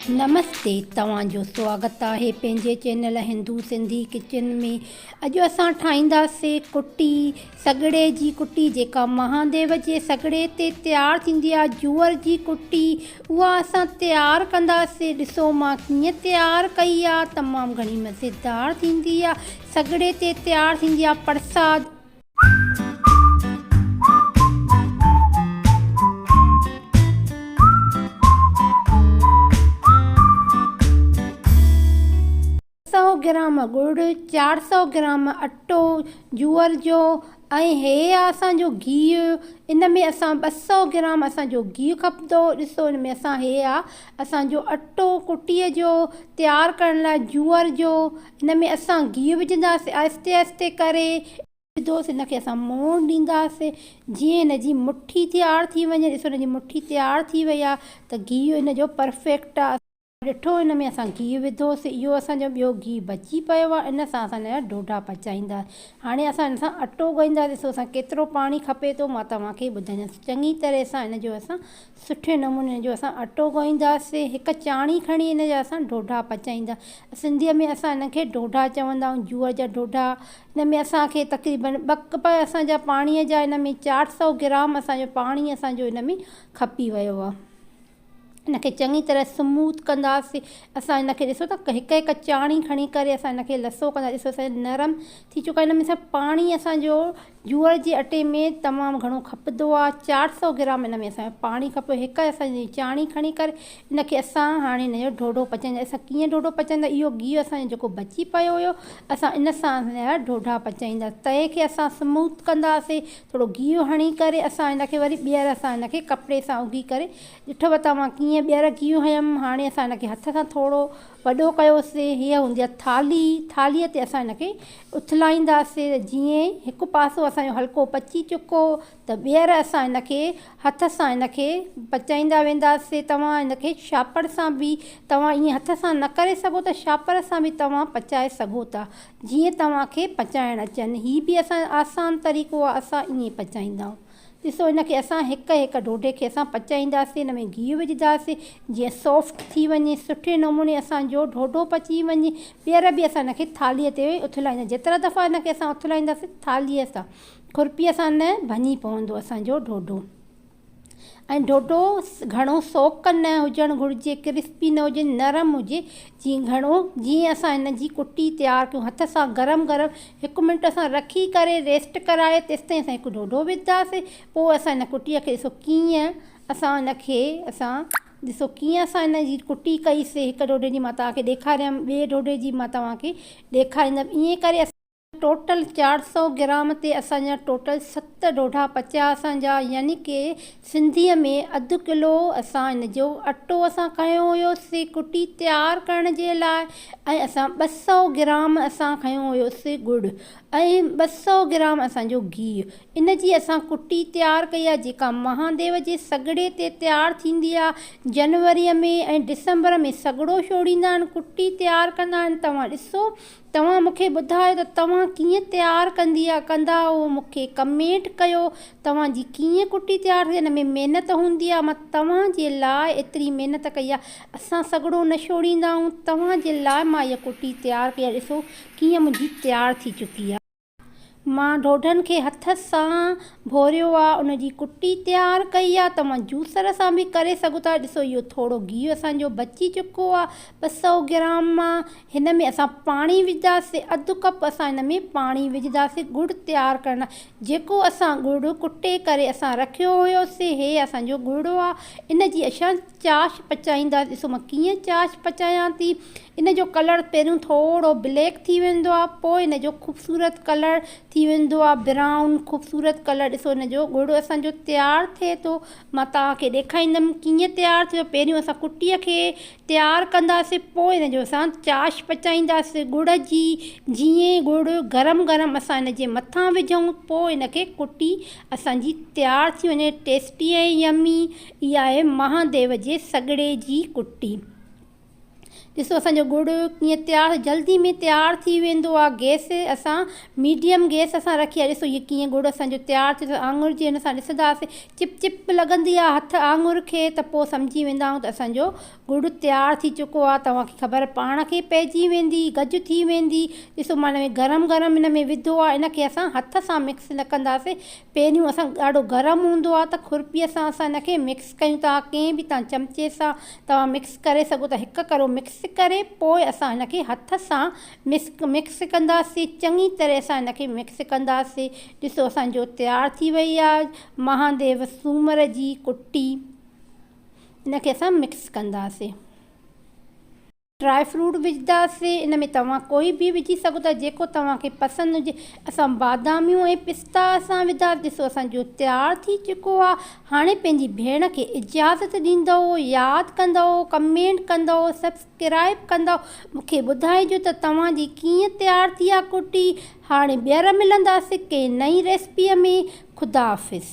نمستي توهان جو سواگت آهي پنهنجي چينل هندو سنڌي ڪچن ۾ اڄ اسان ٺاهينداسي ڪٽي سڳڙي جي ڪٽي جيڪا مهاديو جي سڳڙي تي تيار ٿيندي آهي جوئر جي ڪٽي اها اسان تيار ڪنداسي ڏسو مان ڪيئن تيار ڪئي آهي تمام گهڻي مزيدار ٿيندي آهي سڳڙي تي تيار ٿيندي آهي پرساد سئو گرام ڳڙ، 400 گرام اٽو جوئر جو ۽ هي آ اسان جو گيهه ان ۾ اسان 200 گرام اسان جو گيهه کپندو ڏسو ان ۾ اسان هي آ اسان جو اٽو ڪٽيء جو تيار ڪرڻ لاء جوئر جو ان ۾ اسان گيهه وجهنداسين آهستي آهستي ڪري. وڌوسين ان کي اسان موڻ ڏينداسين جيئن هن جي مٺي تيار ٿي وڃي ڏسو هن جي مٺي تيار ٿي وئي آهي ته گيهه ان جو پرفيڪٽ آهي. ڏٺو ان ۾ اسان گيهه وڌوسين اهو اسان جو ٻيو گيهه بچي پيو آهي ان سان اسان هن جا ڍوڍا پچائينداسين هاڻي اسان ان سان اٽو ڳوهينداسين ڏسو اسان ڪيترو پاڻي کپي ٿو مان توهان کي ٻڌائيندس چڱي طرح سان ان جو اسان سٺي نموني ان جو اسان اٽو ڳوهينداسين هڪ چاڻي کڻي ان جا اسان ڍوڍا پچائيندا سنڌيء ۾ اسان ان کي ڍوڍا چوندا آهيون جوئر جا ڍوڍا ان ۾ اسان کي تقريبن ٻه ڪپ اسان جا پاڻيء جا ان ۾ 400 گرام اسان جو پاڻي اسان جو ان ۾ کپي ويو آهي ان کي چڱي طرح سموٿ ڪنداسين اسان ان کي ڏسو ته هڪ هڪ چاڻي کڻي ڪري اسان ان کي لسو ڪندا ڏسو اسان نرم ٿي چڪا ان ۾ اسان پاڻي اسان جو جوئر جي اٽي ۾ تمام گهڻو کپندو آ 400 گرام ان ۾ اسان کي پاڻي کپي هڪ اسان جي چاڻي کڻي ڪري ان کي اسان هاڻي ان جو ڍوڍو پچائيندا اسان ڪيئن ڍوڍو پچائيندا اهو گيهه اسان جو جيڪو بچي پيو هيو اسان ان سان ان جا ڍوڍا پچائيندا تئي کي اسان سموٿ ڪنداسي ٿورو گيهه هڻي ڪري اسان ان کي وري ٻيهر اسان ان کي ڪپڙي سان اگهي ڪري ڏٺو توهان ڪيئن ٻيهر گيهه هنيم هاڻي اسان ان کي هٿ سان ٿورو وڏو ڪيوسين، هيء هوندي آهي ٿالهي، ٿالهيء تي اسان هن کي اٿلائينداسين ته جيئن هڪ پاسو اسان جو هلڪو پچي چڪو ته ٻيهر اسان هن کي هٿ سان هن کي پچائيندا وينداسين، توهان هن کي شاپر سان به توهان ائين هٿ سان نه ڪري سگهو ته شاپر سان به توهان پچائي سگهو ٿا، جيئن توهان کي پچائڻ اچن، هي به اسان جو آسان طريقو آهي اسان ائين پچائيندا آهيون. ڏسو ان کي اسان هڪ هڪ ڍوڍي کي اسان پچائينداسين ان ۾ گيهه وجهنداسين جيئن سافٽ ٿي وڃي سٺي نموني اسان جو ڍوڍو پچي وڃي ٻيهر به اسان ان کي ٿالهيء تي اٿلائيندا جيترا دفعا ان کي اسان اٿلائينداسين ٿالهيء سان کرپيء سان نه ڀڃي پوندو اسان جو ڍوڍو ۽ ڍوڍو گهڻو سوڪ نه هجڻ گهرجي ڪرسپي نه هجي نرم هجي جيئن گهڻو جيئن اسان ان جي ڪٽي تيار ڪيون هٿ سان گرم گرم هڪ منٽ اسان رکي ڪري ريسٽ ڪرائي تيستائين اسان هڪ ڍوڍو وجهنداسين پوء اسان ان ڪٽيء کي ڏسو ڪيئن اسان ان کي اسان ڏسو ڪيئن اسان ان جي ڪٽي ڪئي سي هڪ ڍوڍي جي مان توهان کي ڏيکاريم ٻئي ڍوڍي جي مان توهان کي ڏيکاريندم ائين ڪري اسان ٽوٽل 400 گرام تي اسان جا ٽوٽل ست ڍوڍا پچيا اسان جا يعني ڪي سنڌيء ۾ اڌ ڪلو اسان ان جو اٽو اسان کنيو هيو سي ڪٽي تيار ڪرڻ جي لاء ۽ اسان 200 گرام اسان کنيو هيو سي ڳڙ ۽ 200 گرام اسان جو گيهه ان جي اسان ڪٽي تيار ڪئي آهي جيڪا مهاديو جي سڳڙي تي تيار ٿيندي آهي جنوريء ۾ ۽ ڊسمبر ۾ سڳڙو ڇوڙيندا آهن ڪٽي تيار ڪندا آهن توهان ڏسو توهان مون کي ٻڌايو ته توهان ڪيئن تيار ڪندي ڪندا آهيو مون کي ڪمينٽ ڪيو توهان جي ڪيئن ڪٽي تيار ٿي ان ۾ محنت هوندي آهي مان توهان جي لاء ايتري محنت ڪئي آهي اسان سڳڙو نه ڇوڙيندا آهيون توهان جي لاء مان اها ڪٽي تيار ڪئي آهي ڏسو ڪيئن منهنجي تيار ٿي چڪي آهي. مان ڍوڍن کي هٿ سان ڀوريو آ ان جي ڪٽي تيار ڪئي آ توهان جوسر سان به ڪري سگهو ٿا ڏسو اهو ٿورو گيهه اسان جو بچي چڪو آ 200 گرام مان هن ۾ اسان پاڻي وجهداسين اڌ ڪپ اسان هن ۾ پاڻي وجهداسين ڳڙ تيار ڪرڻ لاء جيڪو اسان ڳڙ ڪٽي ڪري اسان رکيو هيوسي هي اسان جو ڳڙ آ ان جي اسان چاش پچائيندا ڏسو مان ڪيئن چاش پچايان ٿي ان جو ڪلر پهريون ٿورو بليڪ ٿي ويندو آهي پوء ان جو خوبصورت ڪلر ٿي ويندو آهي برائون خوبصورت ڪلر ڏسو ان جو ڳڙ اسان جو تيار ٿئي ٿو مان توهان کي ڏيکاريندم ڪيئن تيار ٿيو پهريون اسان ڪٽيء کي تيار ڪنداسين پوء ان جو اسان چاش پچائينداسين ڳڙ جي جيئن ڳڙ گرم گرم اسان ان جي مٿان وجهون پوء ان کي ڪٽي اسان جي تيار ٿي وڃي ٽيسٽي ۽ يمي اها آهي مهاديو جي سڳڙي جي ڪٽي. ڏسو اسان جو ڳڙ ڪيئن تيار جلدي ۾ تيار ٿي ويندو آ گيس اسان ميڊيم گيس اسان رکي آ ڏسو هي ڪيئن ڳڙ اسان جو تيار ٿي آڱر جي هن سان ڏسنداسي چپ چپ لڳندي آ هٿ آڱر کي ته پوء سمجهي ويندا آهيون ته اسان جو ڳڙ تيار ٿي چڪو آ توهان کي خبر پاڻ کي پئجي ويندي گج ٿي ويندي ڏسو مان هن ۾ گرم گرم هن ۾ وڌو آ ان کي اسان هٿ سان مڪس نه ڪنداسي پهريون اسان ڏاڍو گرم هوندو آ ته کرپي سان اسان هن کي مڪس ڪيون ٿا ڪنهن به تان چمچي سان توهان مڪس ڪري سگهو ٿا هڪ ڪرو مڪس ڪري پوء اسان هن کي هٿ سان مڪس مڪس ڪنداسي چڱي طرح سان هن کي مڪس ڪنداسي ڏسو اسان جو تيار ٿي وئي آ مهاديو سومر جي ڪٽي هن کي اسان مڪس ڪنداسي. ڊرائي فروٽ وجهنداسين ان ۾ توهان ڪوئي به وجهي سگهو ٿا جيڪو توهان کي پسند هجي اسان باداميون ۽ پستا اسان وڌا ڏسو اسان جو تيار ٿي چڪو آ هاڻي پنهنجي ڀيڻ کي اجازت ڏيندؤ ياد ڪندؤ ڪمينٽ ڪندؤ سبسڪرائب ڪندؤ مونکي ٻڌائجو ته توهان جي ڪيئن تيار ٿي آ ڪٽي هاڻي ٻيهر ملنداسين ڪنهن نئين ريسپي ۾ خدا حافظ.